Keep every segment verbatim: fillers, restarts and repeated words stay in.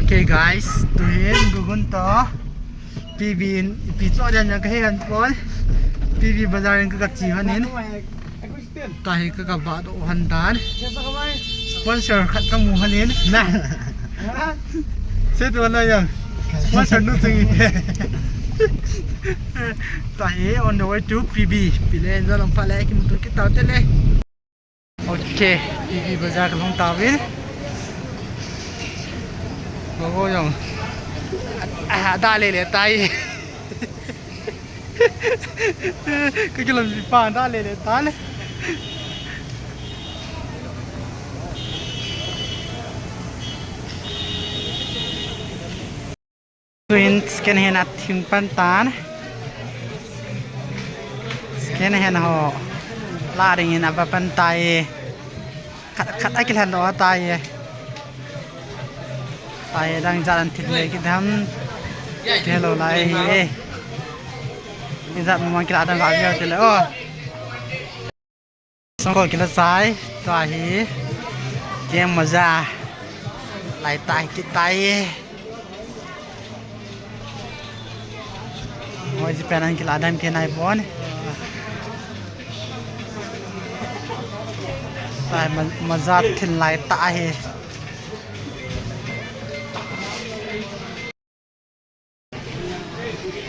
Okay guys, tu hin gugun to P B in ipi to dan yang kahe kan pon P B bazar yang kaka chi hanin. Tahi kaka ba do han dan. Sponsor khat ka mu hanin. Na. Se tu na yang sponsor nu tungi. Tahi on the way to P B. Pile enjoy lam pale ki mutu kita tele. Okay, P B bazar ka long tawin. Gogo yong. Ah, da le le tai. Ka kilom bi pa da le le tai. Tuin second hand a thing pan tan. Second hand ho. La ring in a ba pan tai. Khat khat a kilan do tai. Tai dang jalan thit le ki dam. Ke lo lai. Ki jat mo man ki la dang ga yo te le o. Song ko kila sai, to hi. Kem maza. Lai tai ki tai. Oi ji penan kila dam ke nai bon. Tai ma-, maza thin lai tai.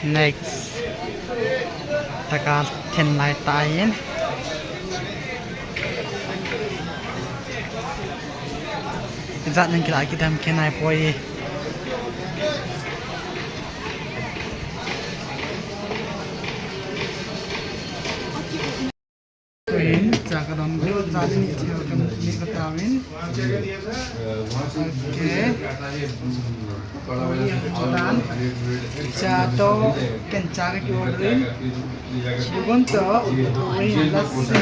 Next. Taka thin lai tai in. Jat ning kila ki dam ke nai poi. Tuin, cha ka dam, cha ni ni cha ka ni ka ta win. Okay. Cha to, ken cha ka ki order in. Bugun to, win lassi.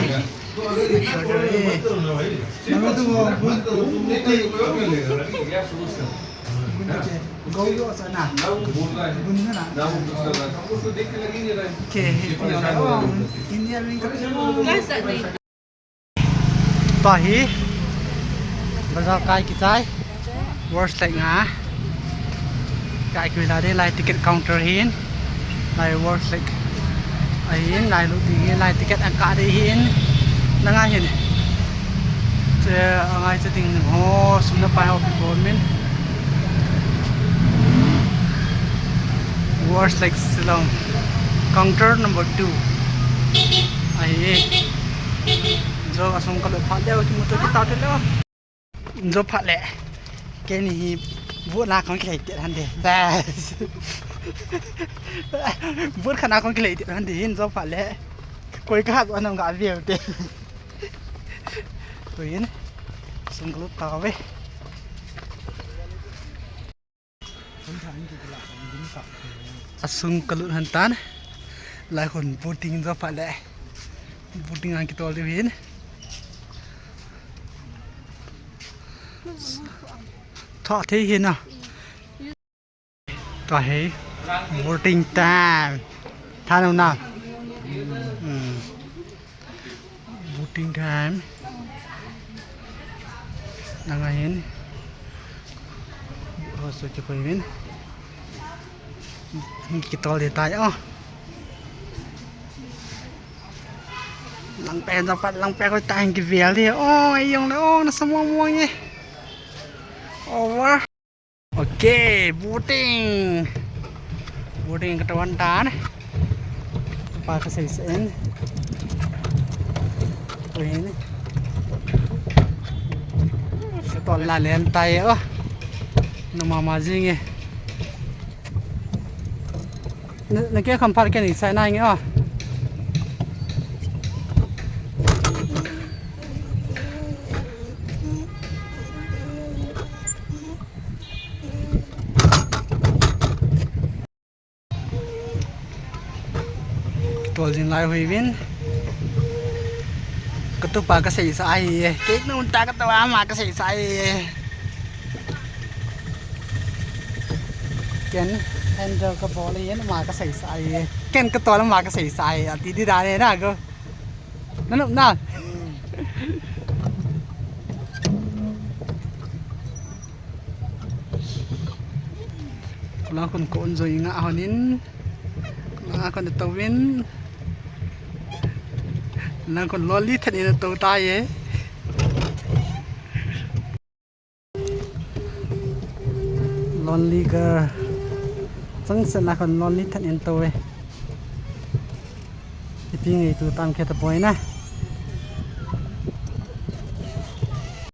Order in. Nama tu bun, bun, bun. Tahi. Bazar kai ki tai. Worst like nga. Kai ki la de lai ticket counter hin. Lai worst like. Ahin lai lu di lai ticket ang ka de hin. Nanga hin. Te angai te ding ho sumna pai ho people min. Worst like Shillong. Counter number two. Ai. Jo asong ka lo pha leo ki motor ki tau te leo. Jo pha le. Ke ni hi bu na kong ki lai te han de. Bas. Bu khana kong ki lai te han de hin jo pha le. Koi ka hat anam ga view te. Tuin sung ka lut ta ve. Asung ka lut han tan. Lai khun boating jo pha le. Boating ang ki tol de hin. Tha the hin na. Tahi. Boating time. Tha na na. Hmm. Boating time. Nanga hin. Oh, so ki poi min. Ki tol de tai oh. Lang pen da pat lang pen ko tai ki vial de. Oh, ayong le oh, na sa mo mo ye. Over. Okay, boating. Boating ka tawan tan. Pa ka sei sen. Oi ni. Ka to la len tai oh. Na mama jing eh. Na, na ke kam par ke ni sai na ngi oh. Tol jin lai hui win. Katu pa ka sei sa ai. Ke nu ta katu ma ka sei sa ai. Ken handle ka bol yen ma ka sei sa ai. Ken katu ma ka sei sa ai. Ati di da ne na go. Na na. Lang khun ko un jong i nga honin. Lang khun to win. Lang khun lonely than in to ta ye. Lonely girl. Sang sen lang khun lonely than in to we. Ipi ngi tu tam ke ta boy na.